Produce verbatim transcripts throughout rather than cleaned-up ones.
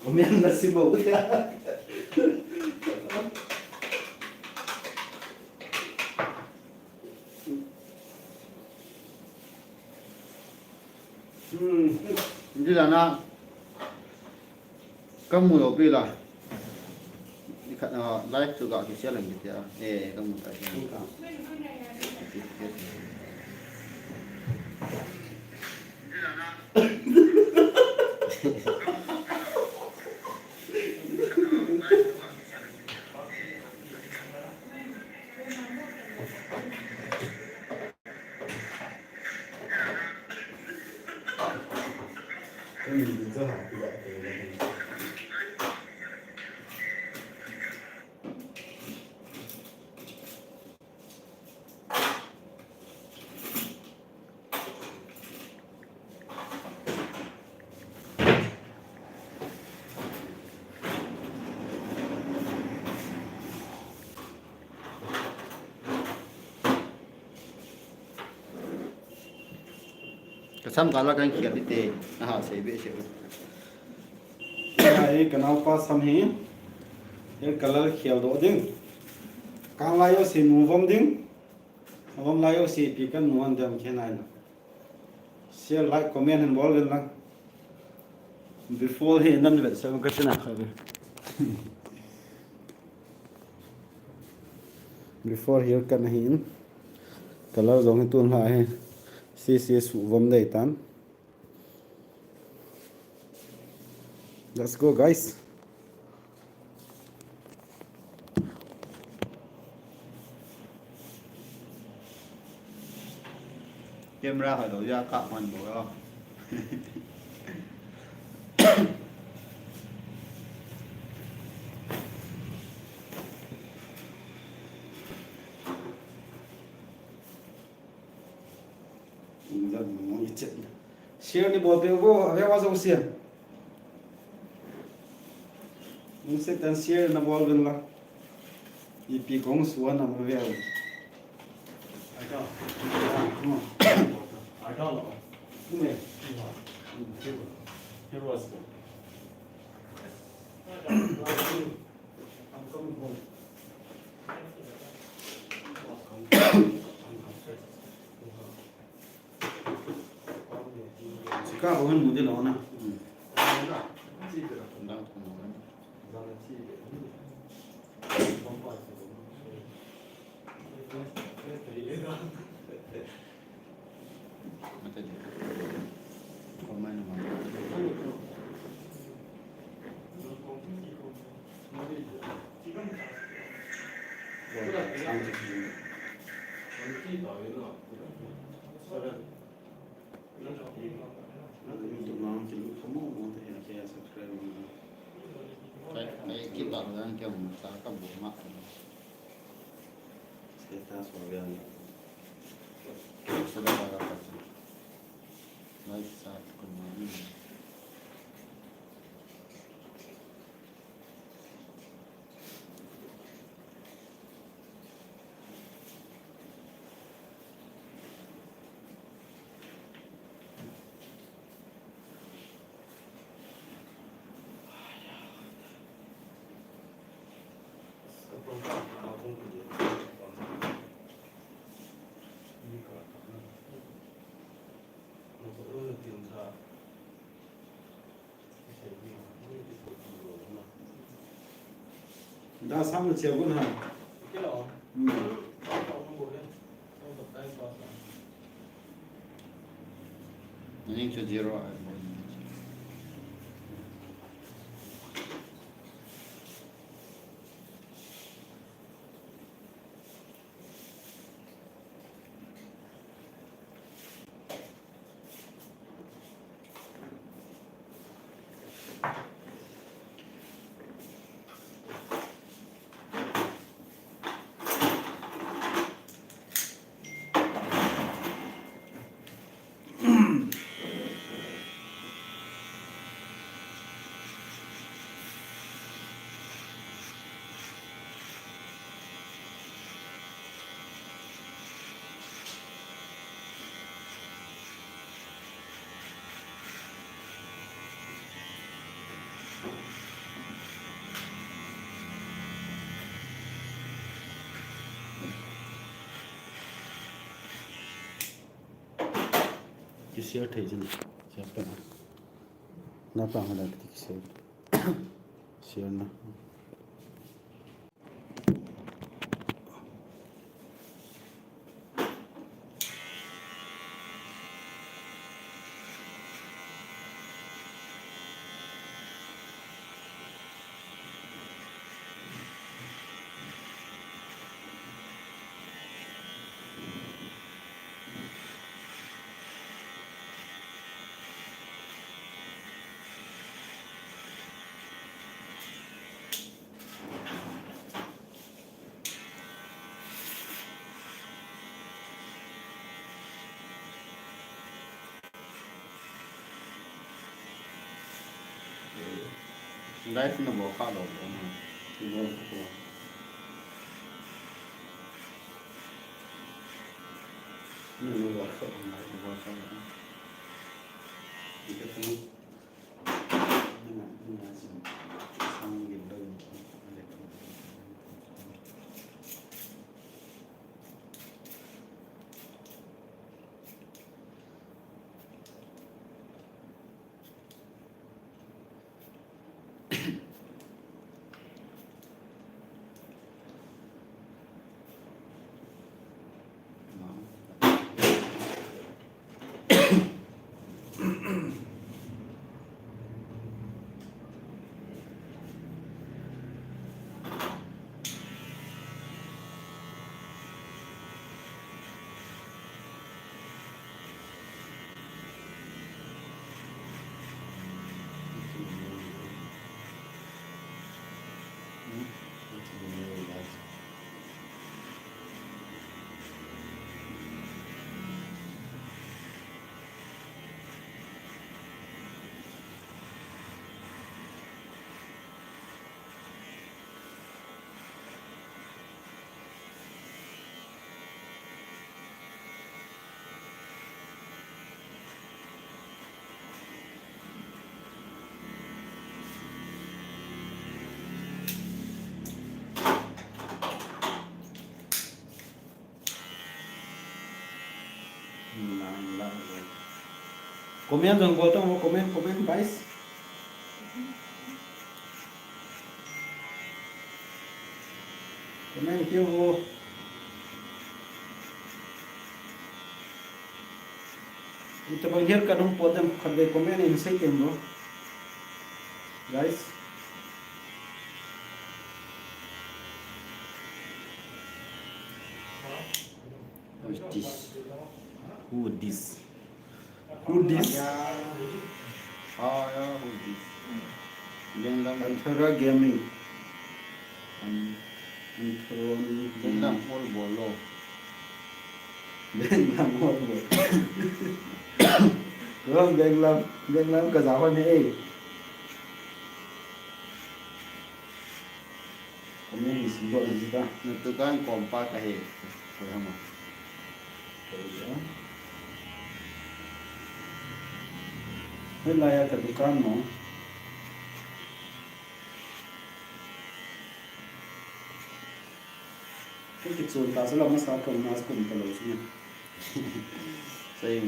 Comment na si mo. Hmm. Hindi lang na. Kamu lo pila. Ikhat na live chu ga kisial lang kitia. Eh, kamu ta. Ka sam kala kan khel te, na ha sei be sei. Ai, ka naopa sam hi, hair color khel doh ding. Kan lai o si nu vom ding. Vom lai o si pi kan nu an dem khen ai na. Share, like, comment hin bol vel lang. Before hi nan vet sa ka china kha be. Before hi kan hin. Color jong hi tun la hi. Si si su vom dei tan. Let's go, guys. Camera hoi lo ya ka man bo lo. Share ni bol pe vo, ave wa jong share. Nung se tan share na bol vel la. Ipi kong suan na bol vel. Aika. Aika lo. Kume. Here was. I'm coming home. Sika ho hin mu de lo na. Kei, kei kibang dan kei hung sa ka bu ma. Status wa gan. Sa da ka sa. Live sa ko ma ni. Da sam che gun ha. Hmm. Ning chu zero a. Ki share thei jin. Share pa. Na pa ngala ki share. Share na. Live na bol kha lou bol na. Bol kha. Ni na bol kha, na bol kha. Ni ka tong. Ni na, ni na sin. Sang gin lou. Comment jong bol tang, comment, comment, guys. Comment keu vo. Itobang haircut hung pot dem, khatvei comment in sei teng vo. Guys. Who is this? Who this? Who this? Ah, yeah, who this? Benglam. Anthera Gaming. An-, Anthron. Benglam all bol lo. Benglam all bol. Rom Benglam, Benglam ka ja hon he. Comment hi sim doh le ji ta. Na dukan kom pa kahi. Koi ham a? Koi ja. Hilai a ka dukan mo. Ka kichon ta chu la masa ka mas kum ta lo chu na. Sai,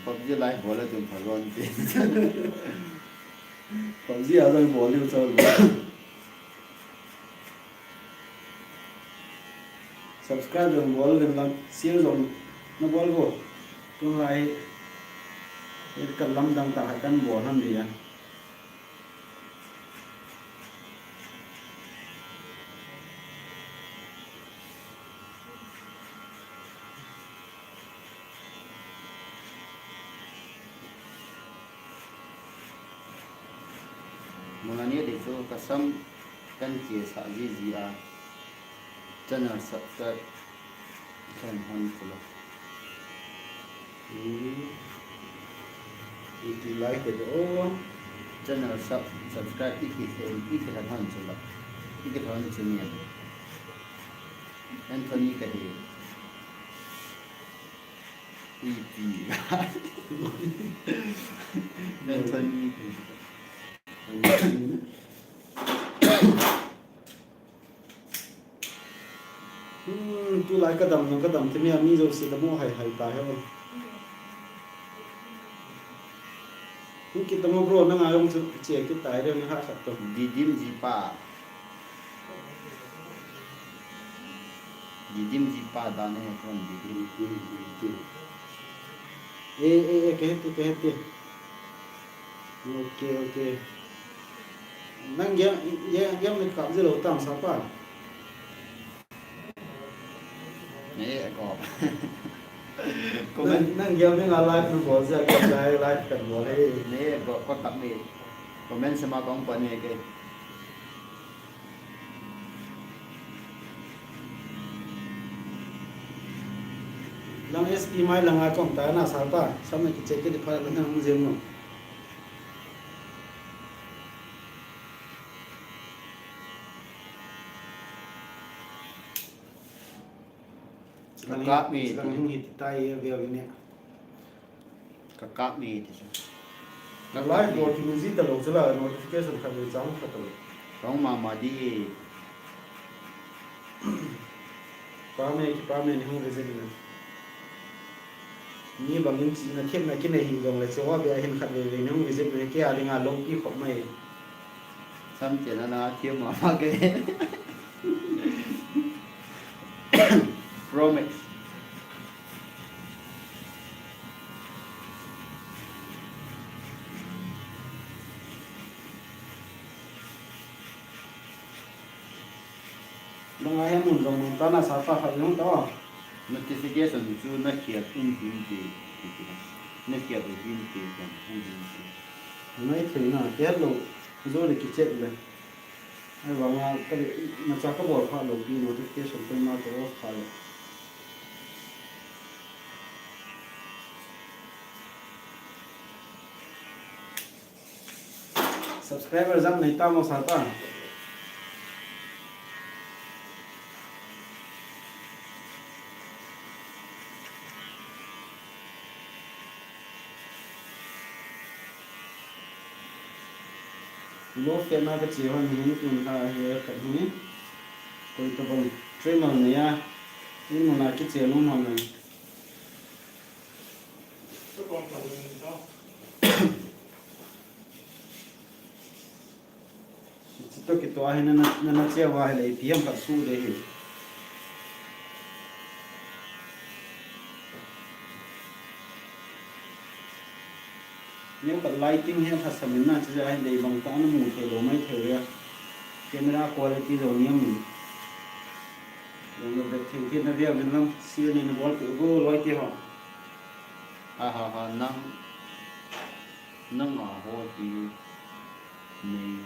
PUBG lai bol a tum pha ron te. PUBG a jong bol liu chal. Subscribe jong bol lem lang, share jong na bol vo. Tung lai, ka lamdang tah a kan bol ham dia. Mona ni di chu ka sam kan che sa ji ji a. Channel subscribe kan hon chu lo. Hmm. Iti like it o. Channel sub-, subscribe iti, iti kan hon chu lo. Iti kan hon chu ni. Anthony kahi. Ipi. Anthony. Hmm, tulai ka dam jong ka dam te mi a mi jouse ka mu hai hai ta he. Kit tamo bro, nanga jong chu che kit tai, deu ni khat khat to. Didim jipa. Didim jipa dan e kon didim. Didim, didim. E, e, e, kahe te, kahe te. Ok, ok. Nang game, game, game ni kap ji lou tam sapa. Ne ko. Comment. Nang, nang game ni nga live nu bol ja, ka live, live kan bol e. Ne ko, ko tak ni. Comment sema kong pa ne ke. Nang S P mai langa kong ta na sapa. Sam na kiche kit pha nang jeng no. Ka kap mi. Lang hing hiti tai e veu ni. Ka kap mi ti sa. Ka live bol ki music ta lou chu la notification khat ni chang khat to. Kong mama di. Pame, kipame ni hung visit ni. Ni bangin chi na themna kinei hi jong le chu wa be a hin khat veve ni hung visit ni ke a dinga lou pi khop mai. Sam che na na thiam ma ma ke. Promise. Nang a hem mun jong mun ta na sapa khat jong ta. Notification chu na khiat um him ti, ti, ti. Na khiat um him ti, ti, um him ti. Ngai thei na, ke lo, jo le kichep le. Ai, vang a, ka le, na cha ka bol pha lo pi notification ko ma to off pha le. Subscriber jang nei ta mo sa ta. Lo fe na ka che hon hin tun ha he ka hi. Koi to bang train on ya. Ni mo na ki che lo mo na. Chuto kitoh ahi na, na, na, na che uva ahile ipi ham khat su de hi. Neo khat lighting hi lhasam in na che ahile ibang tah a na mu thei lou mai thei uve. Camera quality jong niam in. Jong le bet thei thei na ve uvin lang, share nei na bol peh uvo loi te ho. Ha, ha, ha, nang, nang a ho ti nei,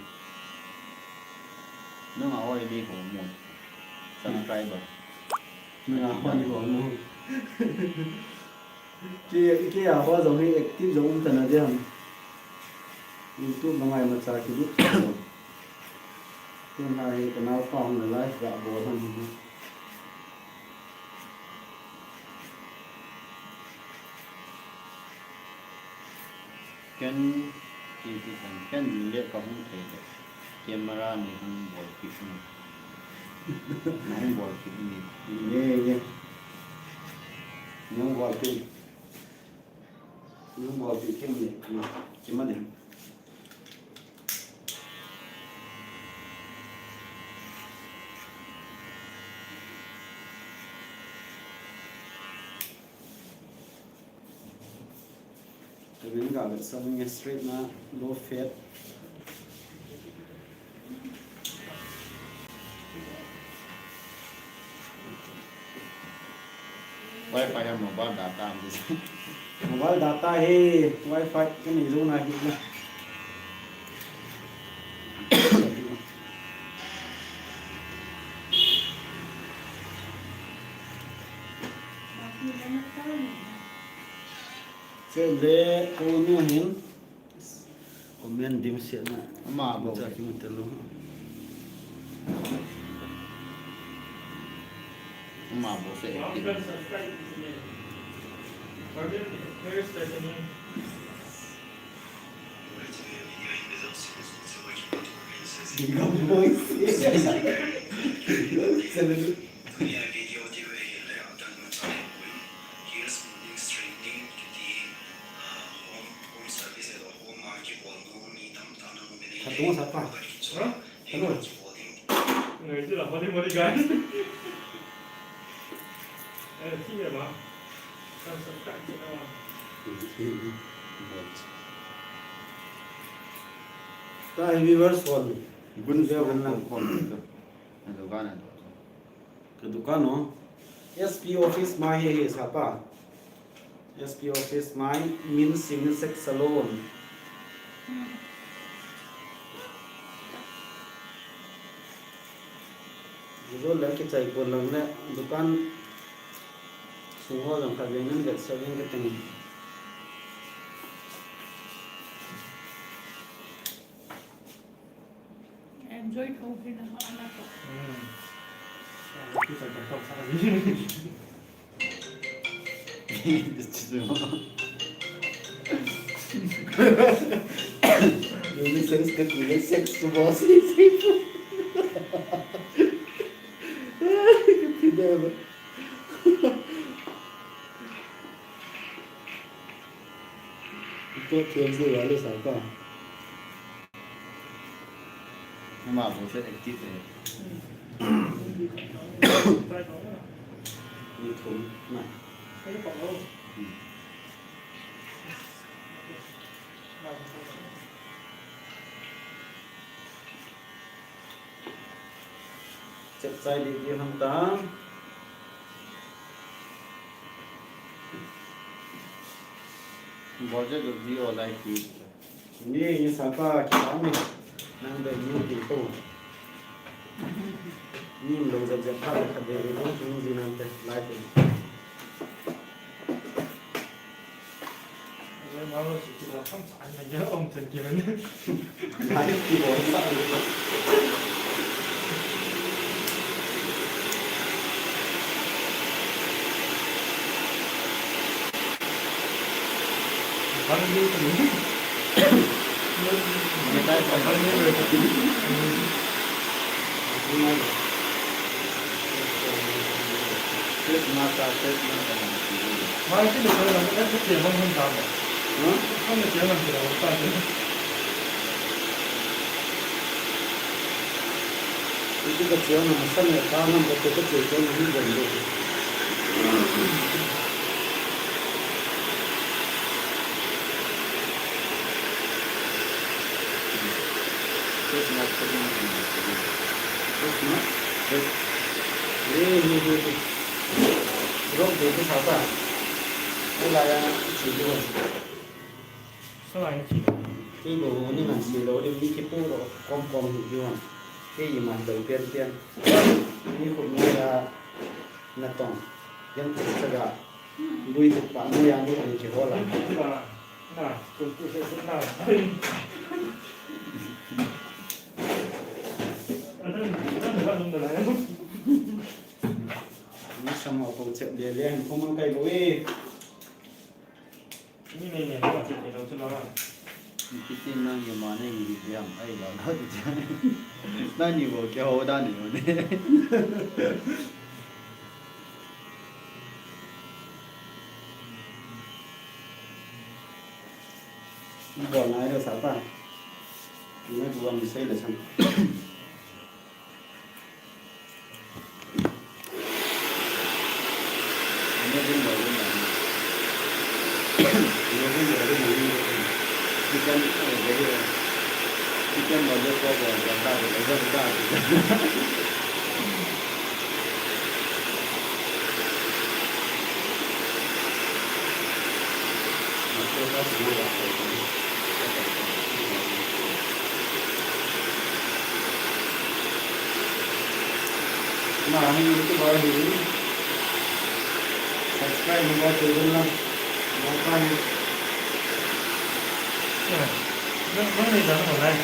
nang a ho nei ho mo. Subscriber. Nang a ho nei ho mo. Kei, kei a ho jong hi active jong um ta na diam. YouTube ma ngai ma cha ki lut. Tun ha hi ka nao pa hung live ga bol hon hi. Ken, ken, ken, ken le ka hung thei le. Camera ni hung bol kit ni. Hung bol kit ni. Ye, ye. Ni hung bol kit. Ni hung bol kit ken ni. Kima ni. Kevin ga le sang nge straight na low fat. Wi-Fi ham mobile data ham? Mobile data hi, Wi-Fi ka nei lou na hi na. Chule, ko nu hin. Comment dimset na. Ama bou. Cha ki mutel lou. Ama bou se. Bingo boys. Seven. Tuni a video ti ve hi le a tan ma cha hi pun. Hills Morning Training kiti, ah, home, home service le home market Katung sa pa. Ha? Ano? Ngayon sila, mali-mali, guys. Eh, sige ba? Sa, sa, sa, sa, sa. Tahi viewers hon. Gun view han lang. Gun view han lang. Gun view han lang. Ka dukan o. S P office mai hi hi sapa. S P office mai, Min Unisex Salon. Jol le kichai pon lang le dukan sung ho jong khat veng in vetsah veng kate. Enjoy tho hi na ha na ko. Hmm. Ki sa ka sa ni. Unisex ka ki sex to boss. Ka phi da ba. Ito, Tuesday wale sapa. Ama bol se active e. Ni thum na. Hmm. Chep chai di di hang ta. Bol je du di o lai ki. Ni, ni sapa ki pa mi. Nang de ni ki ko. Ni lo je je pa le ka de ni ko ni ji nang te lai ki. Christmas, Christmas. Rock de ki sapa. Ala ya chi do. Sa ai chi. Kei bou ni ngan chi lo de mi ki pu ro kom kom hi ju. Kei ima lo pian pian. Ni khu mi ya na tong. Yan tu sa ga. Lui tu pa ni ya ni ani ki ho la. Na, tu tu se na. Ni sa mo ko che le le han ko mang kai lo e. Ni ne ne lo che lo che lo. Ni kitin nang ye ma ne ni diam ai la la. Nang ni bo ke ho da ni ne. Ni bol nai lo sa pa. Ni na duan ni sei le sang. Ni na duan ni sei le sang. Ni na duan ni sei le sang. Chicken, eh, very, eh, chicken lollipop, eh, ganda, ganda, ganda. Na, hang YouTuber hi. Subscribe mo ba tu dun lang. Mo pa ni. Nang, nang ni dah mo lai.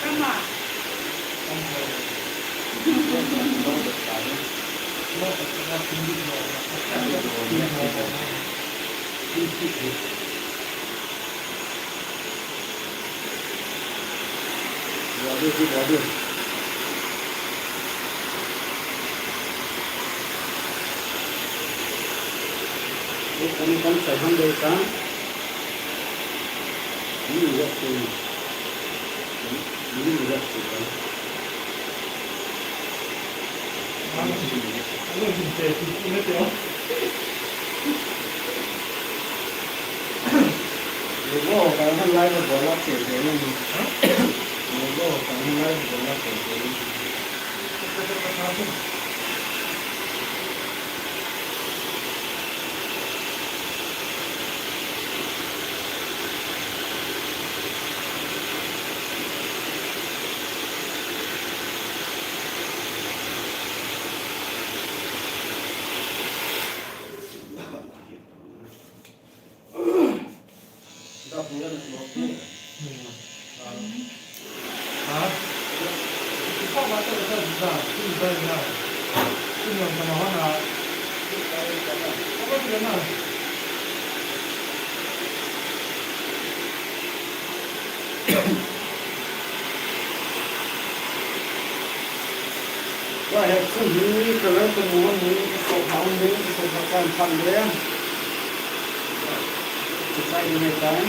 Kama. Kan, kan sai hang dei kan. Ni ni ya tu. Ni ni ya tu kan. Ni ni ya tu. Ni ni ya tu. Tua hi chu hi color kamu hi, kisopha um hi, kisopha kan phan le. Kisai ni tai.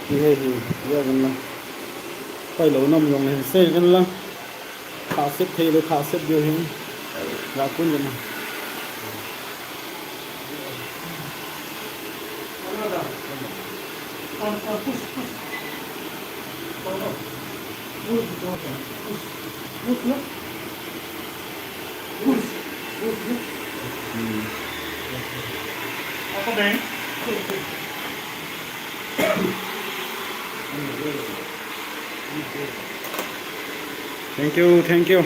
Hi, hi, hi, ya kan la. Pai lo nam jong le, sei kan la. Kha sep thei le, kha sep diu hin. Ya kun kan la. Thank you, thank you.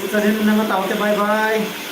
Tuchan hin nang taute, bye bye.